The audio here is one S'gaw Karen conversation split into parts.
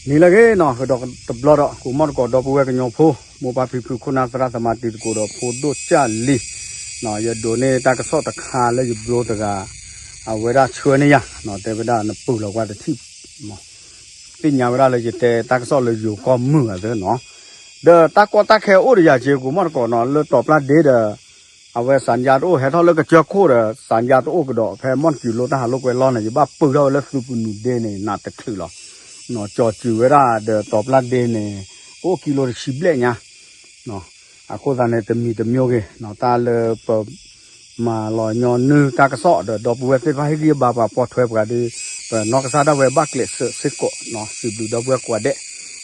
နံၤလၢအဂ့ၤနီၤ, ကဒီးတဘျီဒီး ကိးမီၣ်သကိး ဒီပုၢ်ဝဲၢ်ကညီဖိ, မိၢ်ပၢ်ဖံဖု ခိၣ်နၢ်သရၣ်သမါ တံၤသကိးဒီးဖိဒိၣ်ကၢ်လံၤ, ယဒိးန့ၢ်တၢ်ကစီၣ်တခါလၢယဘျီတဂၤ, အဝဲဒၣ်ဆှၢန့ၢ်ယၤ, တဲဝဲဒၣ်နပုာ်လီၤဝဲတထံၣ် သ့ၣ်ညါဝဲဒၣ်လၢယတဲတၢ်ကစီၣ်လၢယိၤကီၢ်မုၢ်အသၢနီၤ, ဒီးတၢ်ကီတၢ်ခဲအိၣ်ဒီးယၤက့ၤ ကိးမီၣ်သကိးနီၤ, လၢတီၤပျၢ်ဒ့ဒီး အဝဲစၣ်ယါတအိၣ် ဟဲထီၣ်လၢကစၢၢ်ခိၣ်ဒီး စၣ်ယါတအိၣ်ကဒီး ဖဲမီၣ်တကံလိတၢ်ဟးလိာ်ကွဲလီၢ်န့ၣ် ယဘၣ်ပုာ်ထီၣ်ဝဲလၢသုးပနူၤဒ့န့ၣ် နးတချုးလီၤ, ကၠီၤစုၤဝဲဒၣ်ဒီးတီၤပျၢ်ဒ့န့ၣ် ကအိၣ်ကံလိတဆံဘျဲၣ်ညါ အဃိသတးန့ၣ် တမံၤတမံၤဂ့ၤ တၢ်လၢပ မၤလီၤညီနုၢ်တၢ်ကစီၣ်ဒီး ဒီပုၢ်ဝဲၢ်သ့ၣ်တဖၣ်ဟ့ၣ်ဂံၢ်ဟ့ၣ်ဘါပှၤ ပိာ်ထွဲပှၤဒီး ပနီၢ်ကစၢ်ဒၣ်ဝဲဘၣ်ကျဲးစၢးစ့ၢ်ကီး, စံးဘျုးဒီပုၢ်ဝဲၢ်ကိးဂၤဒဲး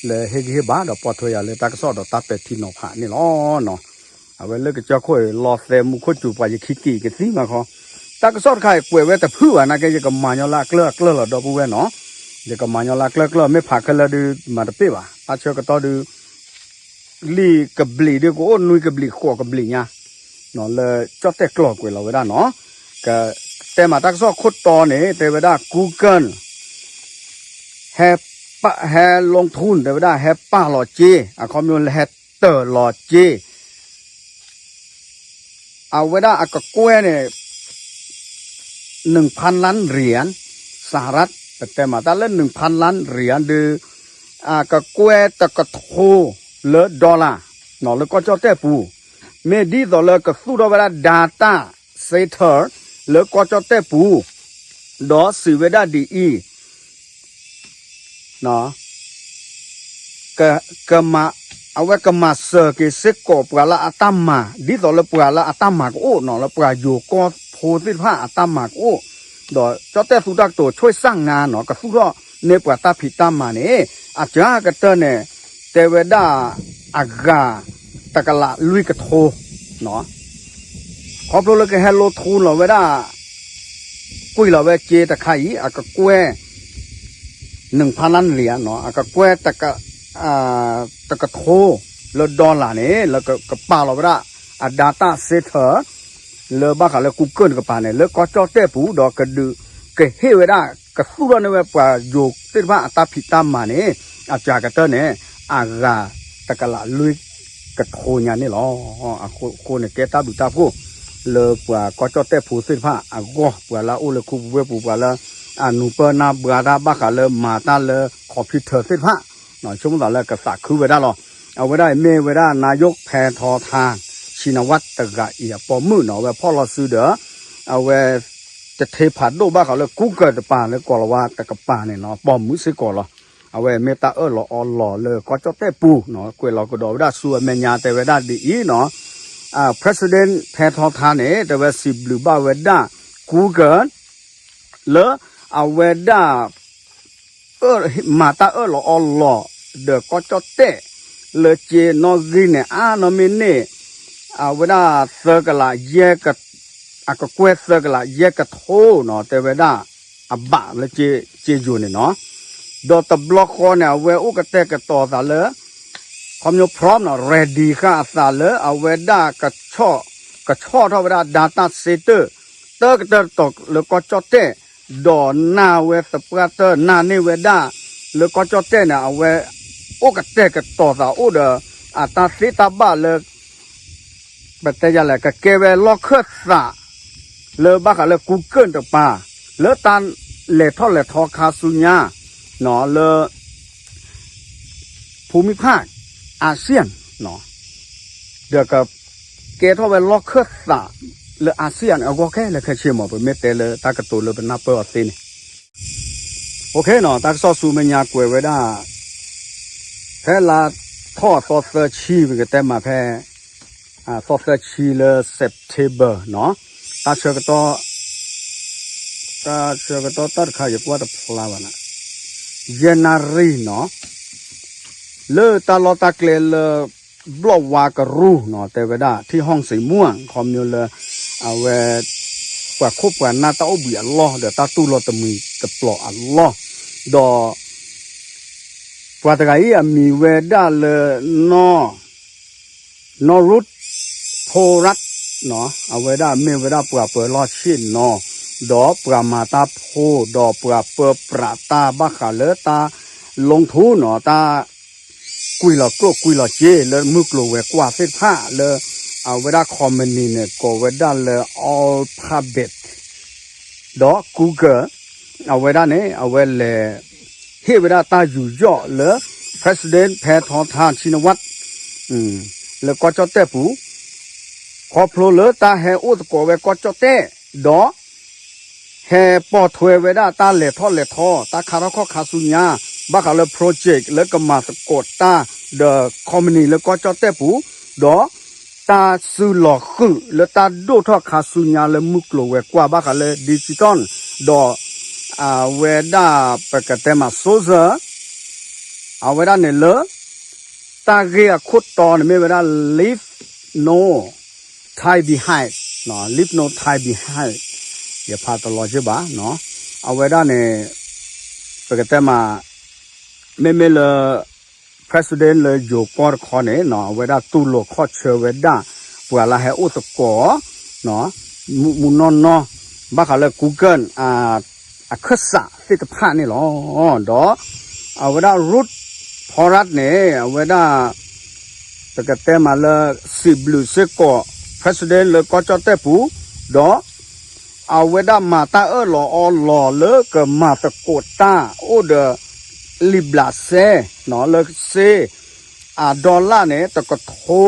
လၢဟ့ၣ်ဂံၢ်ဟ့ၣ်ဘါဒီးပိာ်ထွဲယၤလၢတၢ်ကစီၣ်ဒီးတၢ်ပဲာ်ထံနီၤဖးန့ၣ်လီၤ. အဝဲလၢကစၢၢ်ခိၣ်အံၤ လီၤသဲးမူခိၣ်စူၤပှၤ ယခံက့ၤကသံၣ်မးခီ, တၢ်ကစီၣ်တခါအံၤကွဲးဝဲတဖုဘၣ်နာ်က့ ယကမၤညီလၢအကျၢၢ်အကျၢၢ်လီၤ ဒီပုၢ်ဝဲၢ်နီၤ, ယကမၤညီလၢအကျၢၢ်ကျၢၢ် မ့ၢ်ဖးခဲလၢာ်ဒုး မၤတပ့ၢ်ဘၣ်, တၢ်ဆၢကတီၢ်ဒုး လံာ်ကဘျံးဒုးကအိၣ်နွံကဘျံးဃိးကဘျံးညါ, လၢကၠီၣ်တဲၣ်ကျီၢ်ကွဲးလီၤဝဲဒၣ်နီၤ, ကတဲမးတၢ်ကစီၣ်ခိၣ်တီန့ၣ် တဲဝဲဒၣ် Google ဟဲ ဟဲ လီထူၣ် တဲဝဲဒၣ် ဟဲပာ်လီၤစ့ အခီပညီလၢဟဲတၢၢ်လီၤစ့ အဝဲဒၣ်အကကွဲၢ်န့ၣ် နုၢ်ဖၣ်လၢၣ်ရံၣ် စဟရၣ်, ပတဲမးတၢ်လၢနုၢ်ဖၣ်လၢၣ်ရံၣ်ဒုး အကကွဲၢ်တကထိလၢ dollar လၢကီၢ်ကၠီၣ်တဲၣ်ပူၤ, မ့ၢ်ဒ်သိးလၢကသူၣ်ထီၣ်ဝဲဒၣ် data center လၢကီၢ်ကၠီၣ်တဲၣ်ပူၤ, ဒီးစံးဝဲဒၣ်ဒ်အံၤ က အဝဲကမၤစၢၤက့ၤစ့ၢ်ကီးပှၤလၢအတၢ်မၤ ဒ်သိးလၢပှၤလၢအတၢ်မၤကအိၣ်နီၤ လၢပှၤယိၤကီၢ်ဖိသ့ၣ်တဖၣ်အတၢ်မၤကအိၣ်, ဒီးကၠီၣ်တဲၣ်သူတၢ်ကတိၤ ဆွဲၣ်စၣ်ငါနီၤ ကသူၣ်ထီၣ်န့ၢ်ပှၤတၢ်ဖံးတၢ်မၤန့ၣ် အစှၤကတၢၢ်န့ၣ် တဲဝဲဒၣ် အဂၤတကလးလွံၢ်ကထိ ခီဖျိလၢကဟဲလိထူၣ်လီၤဝဲဒၣ် ကွံာ်လီၤဝဲစ့တခါအံၤ အကကွဲၢ် နုၢ်ဖၣ်လၢၣ်ရံၣ်နီၤ အကကွဲၢ် တကထိလၢ dollar န့ၣ် လၢကပာ်လီၤဝဲဒၣ် အ data center လၢဘၣ်ဃးလၢ Google တကပၤန့ၣ် လၢကီၢ်ကၠီၣ်တဲၣ်ပူၤ ဒီးကဒုးကဟ့ၣ်ဝဲဒၣ် ကသူၣ်ထီၣ်န့ၢ်ဝဲပှၤယိၤသ့ၣ်တဖၣ်အတၢ်ဖံးတၢ်မၤန့ၣ် အစှၤကတၢၢ်န့ၣ် အဂၤတကလးလွံၢ်ကထိညါန့ၣ်လီၤ. အဃိန့ၣ် ကဲတၢ်ဘျုးတၢ်ဖှိၣ် လၢပှၤကီၢ်ကၠီၣ်တဲၣ်ဖိသ့ၣ်တဖၣ်အဂီၢ် ပှၤလၢအအိၣ်လၢခူပူၤဝ့ၢ်ပူၤ ပှၤလၢအနူၤပၢၢ်နၢ်ဘှါတၢ်ဘၣ်ဃးလၢမၤတၢ်လၢ computer သ့ၣ်တဖၣ် ဆိကမိၣ်သးလၢကသးခုဝဲဒၣ်လီၤ. အဝဲဒၣ်အံၤမ့ၢ်ဝဲဒၣ် နါယိၣ်ဖဲထီထါ ဆံနဝၣ်တဂၤအံၤအပိာ်မုၣ်နီၤ အဝဲဖီၣ်လီၤစုဒီး အဝဲ တထ့ဖးဒိၣ်ဘၣ်ဃးလၢ Google တကပၤ လၢကိၤလၤဝါတကပၤန့ၣ်နီၤ ပိာ်မုၣ်စ့ၢ်ကီးလီၤ. အဝဲမ့ၢ်တၢ်အၢၣ်လီၤအီလီၤလၢကီၢ်ကၠီၣ်တဲၣ်ပူၤနီၤ ကွဲးလီၤကဒီးဝဲဒၣ်ဆူအမဲာ်ညါ တဲဝဲဒၣ်ဒ်အံၤနီၤ President ဖဲထီထါန့ၣ် တဲဝဲစံးဘျုးဘၣ်ဝဲဒၣ် Google လၢအဝဲဒၣ် မၤတၢ်အၢၣ်လီၤအီလီၤ ဒီးကီၢ်ကၠီၣ်တဲၣ် လၢစ့နီၣ်ဂံၢ်န့ၣ် အါနီၢ်မ့ၢ်န့ၣ် အဝဲဒၣ်သၢကလးယဲၢ်က အကကွဲၢ်သၢကလးယဲၢ်ကထိနီၤ တဲဝဲဒၣ် အဘးလၢစ့ယိၤန့ၣ်နီၤ ဒီးတဘျီဃီန့ၣ် အဝဲအိၣ်ကတဲာ်ကတီၤသးလၢ ခီဖျိ prompt နီၤ ready ဃာ်အသးလၢအဝဲဒၣ် ကဆီၣ်ထီၣ်ဝဲဒၣ် data center တၢကတၢၢ်တတီၤလၢကီၢ်ကၠီၣ်တဲၣ် ဒီးနာ်ဝဲသပှၢ်တၢၢ်နာ်န့ၢ်ဝဲဒၣ် လၢကီၢ်ကၠီၣ်တဲၣ်န့ၣ် အဝဲအိၣ်ကတဲာ်ကတီၤသးအိၣ်ဒီး အတၢ်သ့တၢ်ဘၣ်လၢ ပတဲယၤလဲၣ် ကကဲဝဲလီၢ်ခၢၣ်သး လၢဘၣ်ဃးလၢ Google တကပၤ လၢတၢ်လဲၤထီၣ်လဲၤထီခါဆူညါ လၢ ภูมิภาค อาเซียน ဒီးကကဲထီၣ်ဝဲလီၢ်ခၢၣ်သး လၢ อาเซียน အဂီၢ်ခဲလၢာ်ခဲဆ့မး ပမ့ၢ်တဲလၢတၢ်ကတိၤလၢပနၢ်ပၢၢ်အီၤသ့န့ၣ် တၢ်ကစီၣ်ဆူမဲာ်ညါကွဲးဝဲဒၣ် ဖဲလါထီၣ်အသီသၢဆံ ပကတဲမးဖဲ သီသၢဆံလၢ September နီၤ တၢ်ဆၢကတီၢ် တၢ်ဆၢကတီၢ်တၢ်တခါ ယကွၢ်တဖျါဘၣ်နၤ ယဲၢ်နၣ်ရံၣ် နီၤ လၢတၢ်လီၢ်တၢ်ကျဲလၢ ဘျီၣ်ဝါကရူၢ်နီၤ တဲဝဲဒၣ် ထံၣ်ဟီၣ်စံးမူၣ် ခီဖျိလၢ အဝဲ ပှၤခိၣ်ပှၤနၢ်တၢ်အိၣ်ဘှံးအလီၢ် ဒီးတၢ်တူၢ်လိာ်တမှံၤတပျီၤအလီၢ် ဒီး ပှၤတဂၤအံၤအမံၤဝဲဒၣ်လၢ နီၢ် နီၢ်ရူၣ်ဖိရၣ် နီၤ အဝဲဒၣ်မ့ၢ်ဝဲဒၣ်ပှၤပၢၤလီၢ်ဆ့ၣ်နီၤ ဒီးပှၤမၤတၢ်ဖိ ဒီးပှၤပၢပြးတၢ်ဘၣ်ဃးလၢတၢ် ลงทุน နီၤ တၢ်ကွံာ်လီၤကျိၣ်ကွံာ်လီၤစ့လၢမုၢ်ကျိၤဝဲၤကွာ်သ့ၣ်တဖၣ်လၢ အဝဲဒၣ် company န့ၣ် ကိးဝဲဒၣ်လၢ Alphabet ဒီး Google အဝဲဒၣ်န့ၣ် အဝဲလဲၤဟ့ၣ်ဝဲဒၣ်တၢ်ယူးယီၣ်လၢ President ဖဲထီထါဆံနဝၣ် လၢကီၢ်ကၠီၣ်တဲၣ်ပူၤ ခီဖျိလၢတၢ်ဟဲအိၣ်သကိးဝဲကီၢ်ကၠီၣ်တဲၣ် ဒီး ဟဲပိာ်ထွဲဝဲဒၣ်တၢ်လဲၤထီၣ်လဲၤထီ တၢ်ခါထီၣ်ခီၣ်ခါဆူညါ ဘၣ်ဃးလၢ project လၢကမၤသကိးတၢ် ဒီး company လၢကီၢ်ကၠီၣ်တဲၣ်ပူၤ ဒီး တၢ်စုလီၤဃုာ်လၢတၢ်ဒိၣ်ထီၣ်ခါဆူညါလၢမုၢ်ကျိၤဝဲၤကွာ်ဘၣ်ဃးလၢ digital ဒီး အဝဲဒၣ်ပကတဲမး social အဝဲဒၣ်န့ၣ်လၢ တၢ်ဂ့ၢ်အခိၣ်တီန့ၣ်မ့ၢ်ဝဲဒၣ် leave no time behind, leave no time behind ယဖးတလီၤက့ဘၣ်, အဝဲဒၣ်န့ၣ် ပကတဲမး မ့မ့ၢ်လၢ president လၢယိၤကီၢ်တခီန့ၣ် အဝဲဒၣ်တူၢ်လိာ်ခီၣ်ဆၢဝဲဒၣ် ပှၤလၢဟဲအိၣ်သကိး မုၢ်မုၢ်နီၢ်နီၢ် ဘၣ်ဃးလၢ Google အခၢၣ်စးသ့ၣ်တဖၣ်န့ၣ်လီၤ. ဒီး အဝဲဒၣ် Rod Paul န့ၣ် အဝဲဒၣ် ပကတဲမးလၢ စံးဘျုးစ့ၢ်ကီး president လၢကီၢ်ကၠီၣ်တဲၣ်ပူၤ ဒီး အဝဲဒၣ်မၤတၢ်အၢၣ်လီၤအီလီၤလၢကမၤသကိးတၢ်အိၣ်ဒီး လံာ်ဘျးစဲ လၢစ့ အ dollar န့ၣ် တကထိ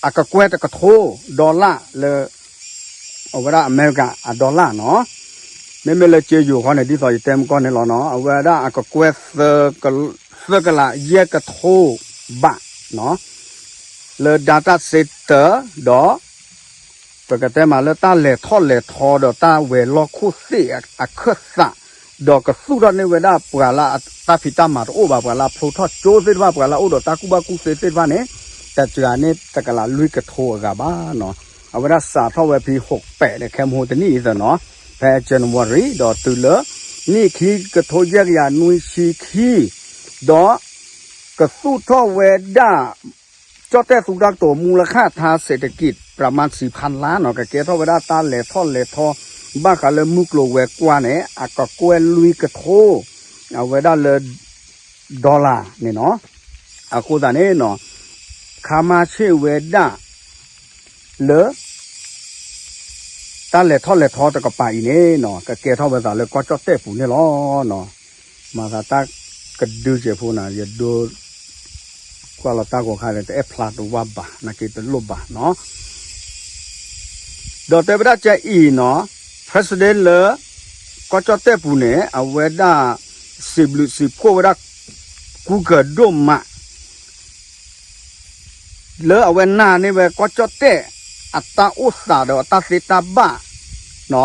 အကကွဲၢ်တကထိ dollar လၢ အဝဲဒၣ် America အ dollar နီၤ. မ့မ့ၢ်လၢစ့ယိၤဃီန့ၣ် ဒ်သိးယတဲမုၢ်ကီၢ်န့ၣ်လီၤနီၤ အဝဲဒၣ်အကကွဲၢ် သၢကလးယဲၢ်ကထိဘး လၢ data center ဒီး ပကတဲမးလၢတၢ်လဲၤထီၣ်လဲၤထီဒီးတၢ်ဝဲၤလီၢ်ခိၣ်သ့ၣ်အခၢၣ်သး ဒီးကသူၣ်ထီၣ်န့ၢ်ဝဲဒၣ်ပှၤလၢတၢ်ဖံးတၢ်မၤတအိၣ်ဘၣ် ပှၤလၢဖျိထီၣ်ကၠိသ့ၣ်တဖၣ် ပှၤလၢအိၣ်ဒီးတၢ်ကူၣ်ဘၣ်ကူၣ်သ့သ့ၣ်တဖၣ်န့ၣ် တစှၤန့ၢ်တကလးလွံၢ်ကထိအဂၤဘၣ်နီၤ. အဝဲဒၣ်စးထီၣ်ဝဲဖဲ ဟိးပဲးန့ၣ် ခဲမဟိတနံၣ်အံၤသနီၤ ဖဲ January ဒီးတုၤလၢ နံၣ်ခံကထိယဲၢ်ကယၤနွံဆံခံ ဒီး ကသူၣ်ထီၣ်ဝဲဒၣ် ကၠီၣ်တဲၣ်သူတၢ်ကတိၤ မူလခၣ်ထါ เศรษฐกิจ ประมาณสี่พันล้านနီၤ ကကဲထီၣ်ဝဲဒၣ်တၢ်လဲၤထီၣ်လဲၤထီ ဘၣ်ဃးလၢမုၢ်ကျိၤဝဲၤကွာ်န့ၣ် အကကွဲၢ်လွံၢ်ကထိ အဝဲဒၣ်လၢ dollar န့ၣ်နီၤ. အဃိသတးန့ၣ်နီၤ ခါမါဆ့ၣ်ဝဲဒၣ် လၢ တၢ်လဲၤထီၣ်လဲၤထီတကပၤအံၤန့ၣ်နီၤ ကကဲထီၣ်ဝဲသးလၢကီၢ်ကၠီၣ်တဲၣ်ပူၤန့ၣ်လီၤ. မၤသးတၢ်ကဒုစဲးဖိနၤ ယဒိ ကွၢ်လီၤတၢ်ဂီၤခါဒီး တအဲၣ်ဖျါတဝါဘၣ် နာ်က့တလိၣ်ဘၣ်နီၤ. ဒီးတဲဝဲဒၣ်ကအံၤနီၤ president လၢ ကီၢ်ကၠီၣ်တဲၣ်ပူၤန့ၣ် အဝဲဒၣ် စံးဘျုးစံးဖှိၣ်ဝဲဒၣ် Google ဒိၣ်မး လၢအဝဲနာ်န့ၢ်ဝဲကီၢ်ကၠီၣ်တဲၣ် အတၢ်အိၣ်သးဒီးအတၢ်သ့တၢ်ဘၣ်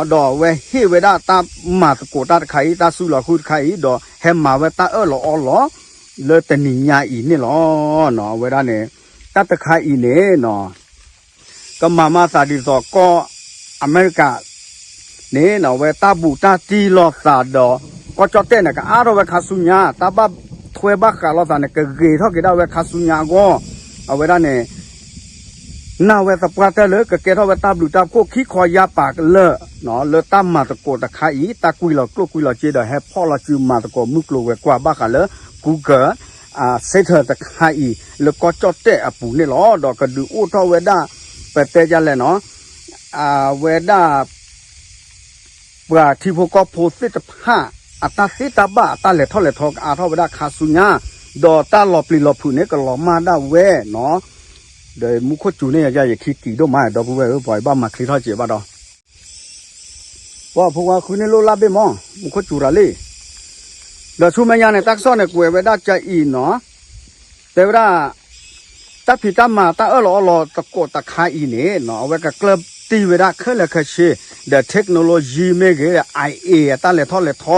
ဒီးအဝဲဟ့ၣ်ဝဲဒၣ်တၢ်မၤသကိးတၢ်တခါအံၤ တၢ်စုလီၤဃုာ်တခါအံၤ ဒီးဟဲမၤဝဲတၢ်အၢၣ်လီၤအီလီၤ လၢတနံၤညါအံၤန့ၣ်လီၤ. အဝဲဒၣ်န့ၣ် တၢ်တခါအံၤန့ၣ် ကမၤမၤသးဒ်သိးကီၢ်အမဲရကၤ န့ၣ် အဝဲတၢ်ဘူးတၢ်တံၢ်လိာ်သးဒီး ကီၢ်ကၠီၣ်တဲၣ်န့ၣ် ကအါထီၣ်ဝဲခါဆူညါ တၢ်ဘၣ်ထွဲဘၣ်ဃးလိာ်သးန့ၣ် ကဂ့ၤထီၣ်က့ၤဒၣ်ဝဲခါဆူညါအဂီၢ် အဝဲဒၣ်န့ၣ် နာ်ဝဲသပှၢ်တၢၢ်လၢကကဲထီၣ်ဝဲတၢ်ဘျုးတၢ်ဖှိၣ်ခံခီယါပာ်လၢာ် လၢတၢ်မၤသကိးတခါအံၤ တၢ်ကွံာ်လီၤကျိၣ်ကွံာ်လီၤစ့ဒီး ဟဲဖီၣ်လီၤစုမၤသကိးမုၢ်ကျိၤဝဲၤကွာ်ဘၣ်ဃးလၢ Google center တခါအံၤ လၢကီၢ်ကၠီၣ်တဲၣ်အပူၤန့ၣ်လီၤ. ဒီးကဒုးအိၣ်ထီၣ်ဝဲဒၣ် ပတဲဒ်လဲၣ်နီၤ အဝဲဒၣ် ပှၤထံဖိကီၢ်ဖိသ့ၣ်တဖၣ် အတၢ်သ့တၢ်ဘၣ် အတၢ်လဲၤထီၣ်လဲၤထီကအါထီၣ်ဝဲဒၣ်ခါဆူညါ ဒီးတၢ်လီၤပျံၤလီၤဖုးန့ၣ် ကလီၤမၢ်ဒၣ်ဝဲနီၤ. ဒီးမူခိၣ်စူၤန့ၣ် ယၤယခံကံၤဒိၣ်မး ဒီပုၢ်ဝဲၢ်ဧၢ ပှၤဘၣ်မၤချ့ထီၣ်စဲးဘၣ်ဒီး ပှၤဖိခွါဃုန့ၢ်လိၣ်လၢ်ဘ့ၣ်မး မူခိၣ်စူၤရၤလံ. ဒီးဆူမဲာ်ညါန့ၣ် တၢ်ကစီၣ်န့ၣ် ကွဲးဝဲဒၣ်ကအံၤနီၤ တဲဝဲဒၣ် တၢ်ဖံးတၢ်မၤတၢ်အၢၣ်လီၤအီလီၤသကိးတခါအံၤန့ၣ် အဝဲကကျၢၢ်တံၢ်ဝဲဒၣ်ခဲလၢာ်ခဲဆ့ ဒီး technology မ့ၢ်ဂ့ၤ ဒီး IA အတၢ်လဲၤထီၣ်လဲၤထီ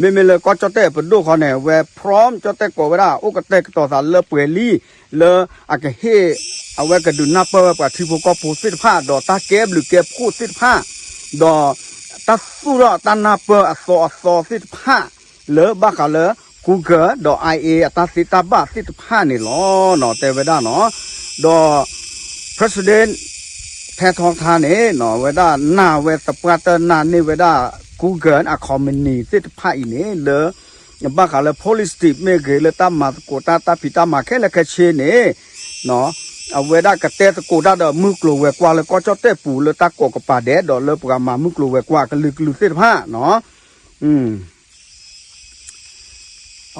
မ့မ့ၢ်လၢကီၢ်ကၠီၣ်တဲၣ်ပဒိၣ်ဃီန့ၣ် အဝဲ from ကၠီၣ်တဲၣ်ကိးဝဲဒၣ် အိၣ်ကတဲာ်ကတီၤသးလၢပှဲၤလံ လၢအကဟ့ၣ် အဝဲကဒုးနၢ်ပၢၢ်ဝဲပှၤထံဖိကီၢ်ဖိသ့ၣ်တဖၣ် ဒီးတၢ်ကဲဘျုးကဲဖှိၣ်သ့ၣ်တဖၣ် ဒီး တၢ်သူၣ်ထီၣ်တၢ်နၢ်ပၢၢ်အသီအသီသ့ၣ်တဖၣ် လၢဘၣ်ဃးလၢ Google ဒီး IA အတၢ်သ့တၢ်ဘၣ်သ့ၣ်တဖၣ်န့ၣ်လီၤနီၤ တဲဝဲဒၣ်နီၤ. ဒီး president ဖဲထီထါန့ၣ်နီၤ အဝဲဒၣ်နာ်ဝဲသပှၢ်တၢၢ်နာ်န့ၢ်ဝဲဒၣ် Google အ company သ့ၣ်တဖၣ်အံၤန့ၣ် လၢ ဘၣ်ဃးလၢ police state မ့ၢ်ဂ့ၤ လၢတၢ်မၤသကိးတၢ် တၢ်ဖံးတၢ်မၤခဲလၢာ်ခဲဆ့န့ၣ် အဝဲဒၣ်ကတဲသကိးတၢ်ဒီးမုၢ်ကျိၤဝဲၤကွာ်လၢကီၢ်ကၠီၣ်တဲၣ်ပူၤ လၢတၢ်ကိးကပၤဒဲးဒီးလၢပှၤမၤမုၢ်ကျိၤဝဲၤကွာ်ကလုာ်ကလုာ်သ့ၣ်တဖၣ်နီၤ.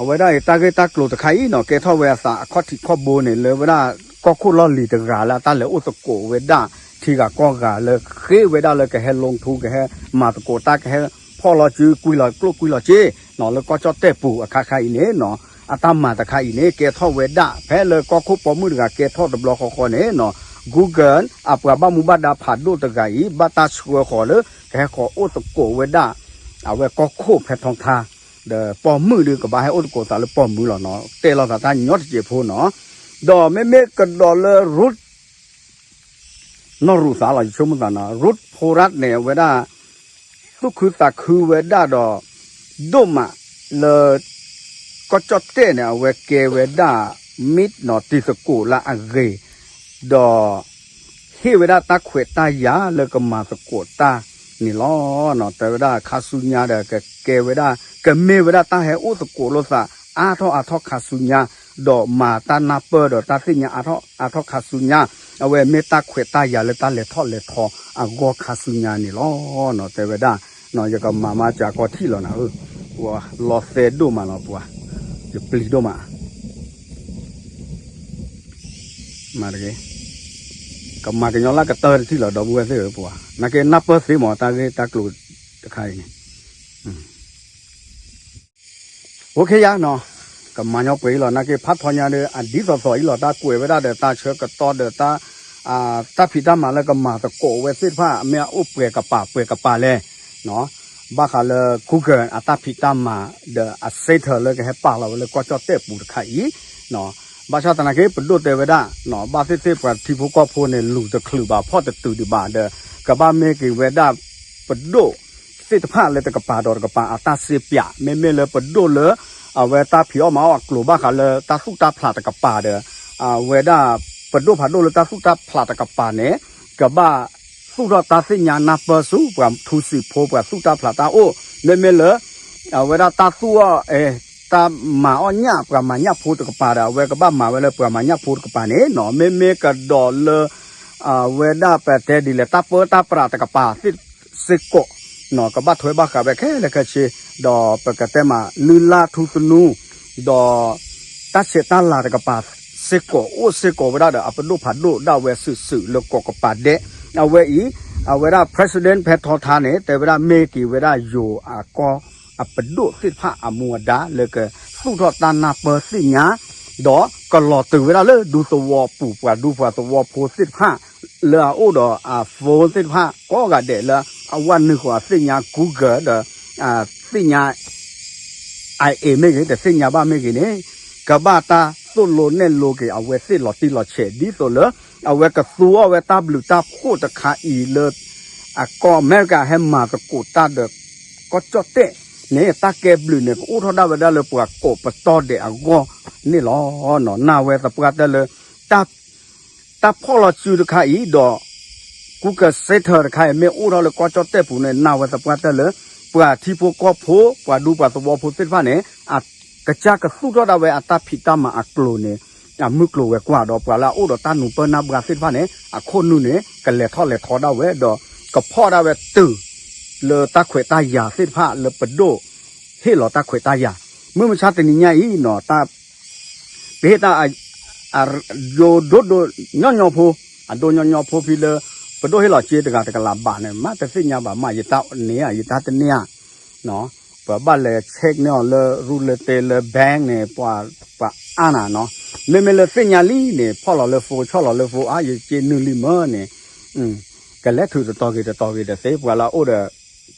အဝဲဒၣ်အံၤတၢ်ဂ့ၢ်တၢ်ကျိၤတခါအံၤနီၤ ကဲထီၣ်ဝဲအသးအခီၣ်ထံးခီၣ်ဘိန့ၣ် လၢဝဲဒၣ်ကီၢ်ခိၣ်လီၢ်လံၤတဂၤလၢအတၢ်လဲၤအိၣ်သကိးဝဲဒၣ် ထံဂၤကီၢ်ဂၤလၢဃ့ဝဲဒၣ်လၢကဟဲ လီၤထူ ကဟဲမၤသကိးတၢ် ကဟဲဖီၣ်လီၤစု ကွံာ်လီၤကျိၣ်ကွံာ်လီၤစ့ လၢကီၢ်ကၠီၣ်တဲၣ်ပူၤအခါခါအံၤန့ၣ်နီၤ အတၢ်မၤတခါအံၤန့ၣ် ကဲထီၣ်ဝဲဒၣ် ဖဲလၢကီၢ်ခိၣ်ပိာ်မုၣ်တဂၤကဲထီၣ်တဘျီဃီဃီန့ၣ်နီၤ Google အပှၤဘၣ်မူဘၣ်ဒါဖးဒိၣ်တဂၤအံၤ ဘၣ်တၢ်ဆှၢဃီၤလၢ ကဟဲဃီၤအိၣ်သကိးဝဲဒၣ် အဝဲကီၢ်ခိၣ်ဖဲထီထါ ဒီးပိာ်မုၣ်ဒီးကဘၣ်ဟဲအိၣ်သကိးသးလၢပိာ်မုၣ်လီၤနီၤ တဲလီၤသးတၢ်ညီတစဲးဖိနီၤ. ဒီးမ့မ့ၢ်ကဒီးလၢ Ruth နီၢ်ရူးသးလီၤ ယဆိကမိၣ်သးနီၤ Ruth Porat န့ၣ် အဝဲဒၣ် သူၣ်ခုသးခုဝဲဒၣ်ဒီး ဒိၣ်မးလၢ ကီၢ်ကၠီၣ်တဲၣ်န့ၣ် အဝဲကဲဝဲဒၣ် မ့ၢ်နီၤ တံၤသကိးလၢအဂ့ၤ ဒီး ဟ့ၣ်ဝဲဒၣ်တၢ်ခွဲးတၢ်ယာ်လၢကမၤသကိးတၢ်န့ၣ်လီၤ. တဲဝဲဒၣ်ခါဆူညါဒီး ကကဲဝဲဒၣ် ကမ့ၢ်ဝဲဒၣ်တၢ်ဟဲအိၣ်သကိးလိာ်သး အါထီၣ်အါထီၣ်ခါဆူညါ ဒီးမၤတၢ်နၢ်ပၢၢ်ဒီးတၢ်သ့ၣ်ညါအါထီၣ်အါထီၣ်ခါဆူညါ အဝဲမ့ၢ်တၢ်ခွဲးတၢ်ယာ်လၢတၢ်လဲၤထီၣ်လဲၤထီအဂီၢ်ခါဆူညါန့ၣ်လီၤ. တဲဝဲဒၣ် ယကမၤမါစှၤကီထံၣ်လီၤနၤဧၢ, လီၤသဲဒိၣ်မးလီၤပှၤ, ယပျံၤဒိၣ်မး မၤတဂ့ၤ, ကမၤကညီလၢကတၢၢ်တထံၣ်လီၤ ဒီပုၢ်ဝဲၢ်သ့ၣ်ဧၢပှၤ, နာ်က့နၢ်ပၢၢ်သ့မး တၢ်ဂ့ၢ်တၢ်ကျိၤတခါအံၤန့ၣ် အိၣ်ခ့ယါနီၤ, ကမၤညီပှဲၤအံၤလီၤ နာ်က့ဖးထီညါဒီး အဒ်သိးသိးအံၤလီၤ တၢ်ကွဲးဝဲဒၣ်ဒီးတၢ်ဆၢကတီၢ်ဒီးတၢ် တၢ်ဖံးတၢ်မၤလၢကမၤသကိးဝဲသ့ၣ်တဖၣ် မ့ၢ်အအိၣ်ပှဲၤကပၤပှဲၤကပၤလဲၣ်, ဘၣ်ဃးလၢ Google အတၢ်ဖံးတၢ်မၤ ဒီးအ center လၢကဟဲပာ်လီၤဝဲလၢကီၢ်ကၠီၣ်တဲၣ်ပူၤတခါအံၤ, ဘၣ်ဆၣ်သနာ်က့ ပဒိၣ်တဲဝဲဒၣ် ဘၣ်သ့ၣ်သ့ၣ်ပှၤထံဖိကီၢ်ဖိန့ၣ် လူၤတချုးဘၣ် ဖီၣ်တတုၤဒံးဘၣ်ဒီး ကဘၣ်မ့ၢ်က့ၤဝဲဒၣ် ပဒိၣ်သ့ၣ်တဖၣ်လၢတကပၤဒီးတကပၤအတၢ်စ့ပၠး မ့မ့ၢ်လၢပဒိၣ်လၢ အဝဲတၢ်ဖံးအီၣ်မၤအီၣ်အကျိၤဘၣ်ဃးလၢတၢ်သူၣ်တၢ်ဖျးတကပၤဒီး အဝဲဒၣ် ပဒိၣ်ဖးဒိၣ်လၢတၢ်သူၣ်တၢ်ဖျးတကပၤန့ၣ် ကဘၣ်သူၣ်ထီၣ်တၢ်သ့ၣ်ညါနၢ်ပၢၢ်ဆူပှၤထူစံးဖိပှၤသူၣ်တၢ်ဖျးတၢ်အိၣ် မ့မ့ၢ်လၢ အဝဲဒၣ်တၢ်သူၣ်အီၣ် တၢ်မၤအီၣ်ညၣ်ပှၤမၤညၣ်ဖိတကပၤဒီး အဝဲကဘၣ်မၤဝဲလၢပှၤမၤညၣ်ဖိတကပၤန့ၣ်နီၤ မ့မ့ၢ်ကဒီးလၢ အဝဲဒၣ်ပတဲဒ်လဲၣ် တၢ်ပၢတၢ်ပြးတကပၤသ့ၣ်စ့ၢ်ကီး ကဘၣ်ထွဲဘၣ်ဃးဝဲခဲလၢာ်ခဲဆ့ ဒီးပကတဲမးလုၢ်လၢ်ထူသနူ ဒီး တၢ်ဆဲးတၢ်လၤတကပၤစ့ၢ်ကီး အိၣ်စ့ၢ်ကီးဝဲဒၣ်ဒီးအပဒိၣ်ဖးဒိၣ်ဒၣ်ဝဲစုာ်စုာ်လၢကိးကပၤဒဲး အဝဲအံၤ အဝဲဒၣ် President ဖဲထီထါန့ၣ် တဲဝဲဒၣ်မ့ၢ်က့ၤဝဲဒၣ်ယိၤအကီအပဒိၣ်သ့ၣ်တဖၣ်အမူအဒါလၢကသူၣ်ထီၣ်တၢ်နၢ်ပၢၢ်သ့ၣ်ညါ ဒီးကလီၤတုၤဝဲဒၣ်လၢဒူသဝီပူၤ ပှၤဒူပှၤသဝီဖိသ့ၣ်တဖၣ် လၢအအိၣ်ဒီးအ phone သ့ၣ်တဖၣ်ကိးဂၤဒဲးလၢအဝဲနုာ်ဃီၤသ့ၣ်ညါ Google ဒီး သ့ၣ်ညါ IA မ့ၢ်ဂ့ၤ တသ့ၣ်ညါဘၣ်မ့ၢ်ဂ့ၤန့ၣ် ကဘၣ်တၢ်သိၣ်လိနဲၣ်လိက့ၤအဝဲသ့ၣ်လီၤတံၢ်လီၤဆဲး ဒ်သိးလၢ အဝဲကသူအီၣ်ဝဲတၢ်ဘျုးတၢ်ဖှိၣ်တခါအံၤလၢ အကီၢ်အမဲရကၤဟဲမၤသကိးတၢ်ဒီး ကီၢ်ကၠီၣ်တဲၣ်န့ၣ် တၢ်ကဲဘျုးန့ၣ် ကအိၣ်ထီၣ်ဒၣ်ဝဲဒၣ်လၢပှၤကိးပတီၢ်ဒဲးအဂီၢ်န့ၣ်လီၤ. နာ်ဝဲသပှၢ်တၢၢ်လၢ တၢ်ဖီၣ်လီၤစုတခါအံၤဒီး Google Center တခါအံၤ မ့ၢ်အိၣ်ထီၣ်လၢကီၢ်ကၠီၣ်တဲၣ်ပူၤန့ၣ် နာ်ဝဲသပှၢ်တၢၢ်လၢ ပှၤထံဖိကီၢ်ဖိ ပှၤဒူပှၤသဝီဖိသ့ၣ်တဖၣ်န့ၣ် အကစၢ်ကသူၣ်ထီၣ်ဒၣ်ဝဲအတၢ်ဖံးတၢ်မၤအကျိၤန့ၣ် အမုၢ်ကျိၤဝဲၤကွာ်ဒီးပှၤလၢအအိၣ်ဒီးတၢ်နူၤပၢၢ်နၢ်ဘှါသ့ၣ်တဖၣ်န့ၣ် အခိၣ်နူာ်န့ၣ် ကလဲၤထီၣ်လဲၤထီဒၣ်ဝဲဒီး ကဖီၣ်ဒၣ်ဝဲတုၤ လၢတၢ်ခွဲးတၢ်ယာ်သ့ၣ်တဖၣ်လၢပဒိၣ် ဟ့ၣ်လီၤတၢ်ခွဲးတၢ်ယာ် မုၢ်မဆါတနံၤညါအံၤနီၤ တၢ် ပဟ့ၣ်တၢ် အဒိဒိဒိညီညီဖိ အဒိညီညီဖိဖဲလၢ ပဒိၣ်ဟ့ၣ်လီၤစ့တဂၤတကလးဘးန့ၣ် မ့ၢ်တသ့ၣ်ညါဘၣ်မး ယတၢ်န့ၢ်ဧါ ယတၢ်တန့ၢ်ဧါ ပဘၣ်လဲၤ check န့ၢ်အီၤလၢ ရူလၢတဲလၢ bank န့ၣ် ပှၤအါနၤနီၤ မ့မ့ၢ်လၢသ့ၣ်ညါလံန့ၣ် ဖီၣ်လီၤလၢ phone ဆီၣ်လီၤလၢ phone အါ ယစ့နုာ်လံမ့ၢ်န့ၣ် ကလဲၤထုးတတီၤဂ့ၤတတီၤဂ့ၤတသ့ ပှၤလၢအအိၣ်ဒီး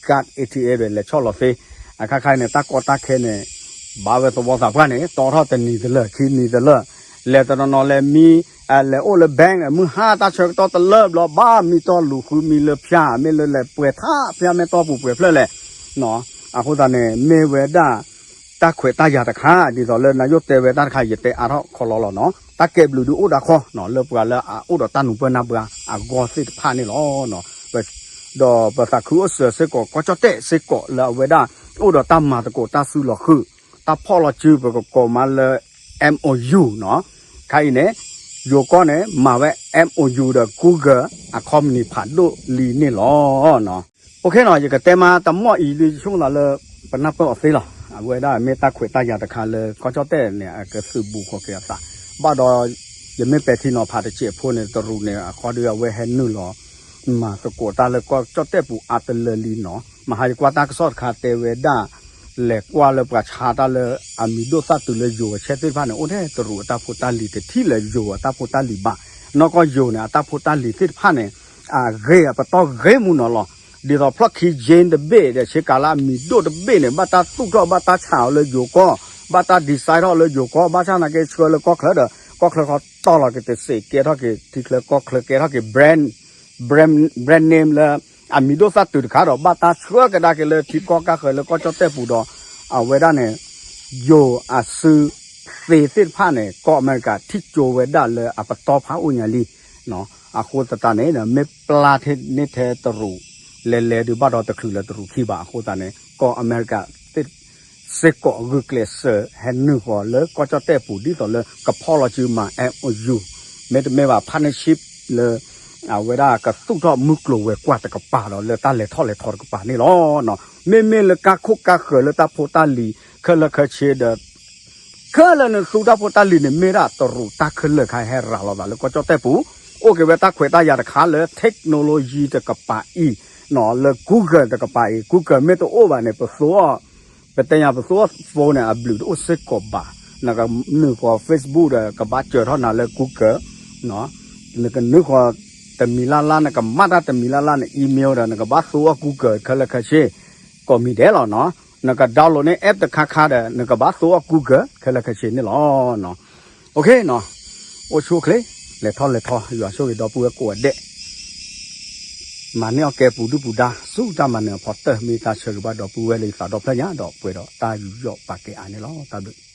card ATM ဒီးလဲၤဆီၣ်လီၤသ့ အခါခါန့ၣ် တၢ်ကီတၢ်ခဲန့ၣ် ဘၣ်ဝဲသဝီသးပှၢ်န့ၣ် တီထီၣ်တနံၤတလၢာ် ခံနံၤတလၢာ် လဲၤတနီၤနီၤလဲၤမံ လဲၤအိၣ်လၢ bank မုၢ်ဟါတၢ်ဆၢကတီၢ်တလၢာ်ဘျီ ဘၣ်မံတီၢ်လူၤဃုမံလၢဖၠါ မ့ၢ်လၢလဲၤပှဲၤထါဖၠါ မ့ၢ်တီၢ်ပူၤပှဲၤဖျၢၣ်လဲၣ် အဃိသတးန့ၣ် မ့ၢ်ဝဲဒၣ် တၢ်ခွဲးတၢ်ယာ်တခါ ဒ်သိးလၢနယိၣ်တဲဝဲတၢ်တခါ ယတဲအါထီၣ်ခီလီလီၤနီၤ တၢ်ကဲဘျုးဒုးအိၣ်ဒၣ်ခီနီၤ လၢပှၤလၢအအိၣ်ဒီးတၢ်နူၤပၢၢ်နၢ်ဘှါအဂီၢ်သ့ၣ်တဖၣ်န့ၣ်လီၤ. ဒီးပသးခုအိၣ်စၢၤစ့ၢ်ကီး ကီၢ်ကၠီၣ်တဲၣ်စ့ၢ်ကီးလၢအဝဲဒၣ် အိၣ်ဒီးတၢ်မၤသကိးတၢ်စုလီၤဃုာ် တၢ်ဖီၣ်လီၤစုပကကိးမးလၢ M O U နီၤ. ခါအံၤန့ၣ် ယိၤကီၢ်န့ၣ် မၤဝဲ M O U ဒီး Google အခီပနံၣ်ဖးဒိၣ်လံန့ၣ်လီၤ. အိၣ်ခ့နီၤ ယကတဲမးတမီၢ်အံၤဒ်ဆိကမိၣ်သးလၢ ပနၢ်ပၢၢ်အီၤသ့လီၤ. အဝဲဒၣ်မ့ၢ်တၢ်ခွဲးတၢ်ယာ်တခါလၢကီၢ်ကၠီၣ်တဲၣ်န့ၣ် အကသုးဘူးဃီၤက့ၤအသး ဘၣ်ဒီး ယမ့ၢ်ပဲာ်ထံနီၤဖးတစဲးဖိန့ၣ် တရူးန့ၣ် အခီဒီးအဝဲဟဲနုာ်လီၤ မၤသကိးတၢ်လၢကီၢ်ကၠီၣ်တဲၣ်ပူၤအါတလၢလံနီၤ. မဟါယကွၢ်တၢ်ကစီၣ်တခါတဲဝဲဒၣ် လဲၤကွၢ်လၢပှၤဆါတၢ်လၢအမံၤဒိၣ်သၣ်တုၤလၢယိၤအဆဲသ့ၣ်တဖၣ်န့ၣ် အိၣ်ထဲတရူးအတၢ်ဖိတၢ်လံၤ တထံၣ်လၢယိၤအတၢ်ဖိတၢ်လံၤဘၣ်. နီၢ်ကီၢ်ယိၤန့ၣ် အတၢ်ဖိတၢ်လံၤသ့ၣ်တဖၣ်န့ၣ် အဂ့ၤအပတီၢ်ဂ့ၤမူနီၤလီၤ. ဒ်သိးဖျီၣ်ခံ Jane တဘ့ၣ်ဒီး ဆ့ကၤလၢအမံၤဒိၣ်တဘ့ၣ်န့ၣ် ဘၣ်တၢ်သူၣ်ထီၣ်ဘၣ်တၢ်ဆးအီၤလၢယိၤကီၢ် ဘၣ်တၢ် design ထီၣ်လၢယိၤကီၢ် ဘၣ်ဆၣ်သနာ်က့ဆှၢလၢကီၢ်ချၢဒီး ကီၢ်ချၢဃီတီၢ်လီၤက့ၤတစ့း ကဲထီၣ်က့ၤထံချၢကီၢ်ချၢ ကဲထီၣ်က့ၤ brand brand name လၢအမံၤဒိၣ်သၣ်တုၤတခါဒီး ဘၣ်တၢ်ဆှၢကဒါက့ၤလၢထံကီၢ်ကၢ်ဃၢၤလၢကီၢ်ကၠီၣ်တဲၣ်ပူၤဒီး အဝဲဒၣ်န့ၣ် ယိၤအစုသ့သ့ၣ်တဖၣ်န့ၣ် ကီၢ်အမဲရကၤထံၣ်ကၠိဝဲဒၣ်လၢအပတီၢ်ဖးအိၣ်ညါလံ. အဃိသတးန့ၣ် မ့ၢ်ပျၢ်န့ၢ်ထဲတရူး လဲၤလဲၤဒုးဘၣ်ဒီးတချုးလၢတရူးခံဘၣ်. အဃိသတးန့ၣ် ကီၢ်အမဲရကၤသ့ၣ် စ့ၢ်ကီးဂုာ်ကျဲးစၢးဟဲနုာ်ဃီၤလၢကီၢ်ကၠီၣ်တဲၣ်ပူၤ ဒ်သိးလၢကဖီၣ်လီၤစုမၤ M O U မ့တမ့ၢ်ဘၣ် partnership လၢ အဝဲဒၣ်ကသူၣ်ထီၣ်မုၢ်ကျိၤဝဲၤကွာ်တကပၤဒီး လၢတၢ်လဲၤထီၣ်လဲၤထီတကပၤန့ၣ်လီၤ. မ့မ့ၢ်လၢကါခိၣ်ကါဃၢၤလၢတၢ်ဖိတၢ်လံၤ ခဲလၢာ်ခဲဆ့ဒီး ခဲလၢာ်န့ၣ်သူတၢ်ဖိတၢ်လံၤန့ၣ် မ့ၢ်ဒၣ်တရူးတၢ်ခဲလၢာ်ခါဟဲရၤလီၤသးလၢကီၢ်ကၠီၣ်တဲၣ်ပူၤ အိၣ်က့ၤဝဲတၢ်ခွဲးတၢ်ယာ်တခါလၢ technology တကပၤအံၤ လၢ Google တကပၤအံၤ Google မ့ၢ်တအိၣ်ဘၣ်န့ၣ် ပသူအီၤ ပတဲညါပသူအီၤ phone န့ၣ် အဘျုးတအိၣ်စ့ၢ်ကီးဘၣ်. နကနုာ်ဃီၤ Facebook ဒီး ကဘၣ်စၢၤထီၣ်နၤလၢ Google နကနုာ်ဃီၤတမံၤလၢ်လၢ် နကမၤတၢ်တမံၤလၢ်လၢ် န email ဒီး နကဘၣ်သူအီၤ Google ခဲလၢာ်ခဲဆ့ ကိးမံၤဒဲးလီၤနီၤ. နက download န့ၢ် app တခါခါဒီး နကဘၣ်သူအီၤ Google ခဲလၢာ်ခဲဆ့န့ၣ်လီၤ. အိၣ်ခ့နီၤ အိၣ်ဆူၣ်အိၣ်ချ့ လဲၤထီၣ်လဲၤထီ ယွၤဆိၣ်ဂ့ၤဒီပုၢ်ဝဲၢ်ကိးဂၤဒဲး မၤန့ၢ်အီၣ်ကဲပူၤဒုၣ်ပူၤဒါ ဆူတၢ်မၤနၢၤအဖီတၢၢ် မ့ၢ်တၢ်ဆၢဂ့ၤဘၣ်ဒီပုၢ်ဝဲၢ်လၢယသးဒီဖျၢၣ်ညါ ဒီးပှဲၤဒီးတၢ်ယူးယီၣ်ပာ်ကဲအါန့ၣ်လီၤ. တၢ်ဘျုး